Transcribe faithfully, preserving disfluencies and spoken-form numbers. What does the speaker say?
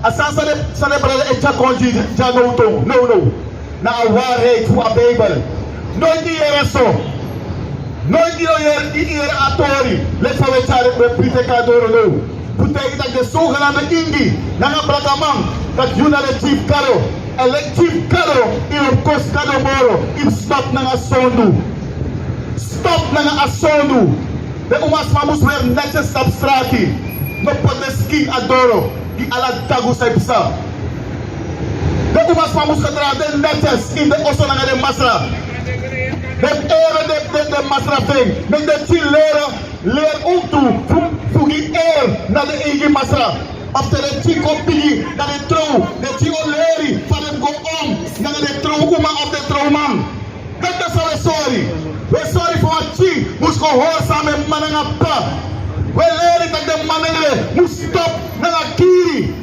A sani san den, san den brada e tyari kon gi, gi a nownow, nownow. Na a waarheid fu a Bijbel. Noiti yu yere so. Noiti yu yere, yu yere a tori. Leki fa wi e tyari, wi e priti kon na doro now. Fu taigi taki den zogenaamde ingi nanga blakaman, dati yu na den chief kado. Èn leki chief kado, yu no kosi kado moro. Yu stop nanga sondu. Stop nanga a sondu. Den umasma mus weri netjes tapu strati. No poti den skin a doro gi ala dagu san e psa. Den umasma mus gedragen netjes ini den oso nanga den masra. Den ere den, den, den masra fu en. Meki den pikin leri, leri owktu fu, fu gi ere na den eigi masra. Efu te den pikin kon bigi, dan den trouw, den pikin o leri fa den mus go om nanga den trouw uma of den trouw man. Dati na san wi e sori. Wi e sori fa wan pikin mus go hori san a mama nanga p'pa. Wi e leri taki den mama nanga den mus stop nanga kiri.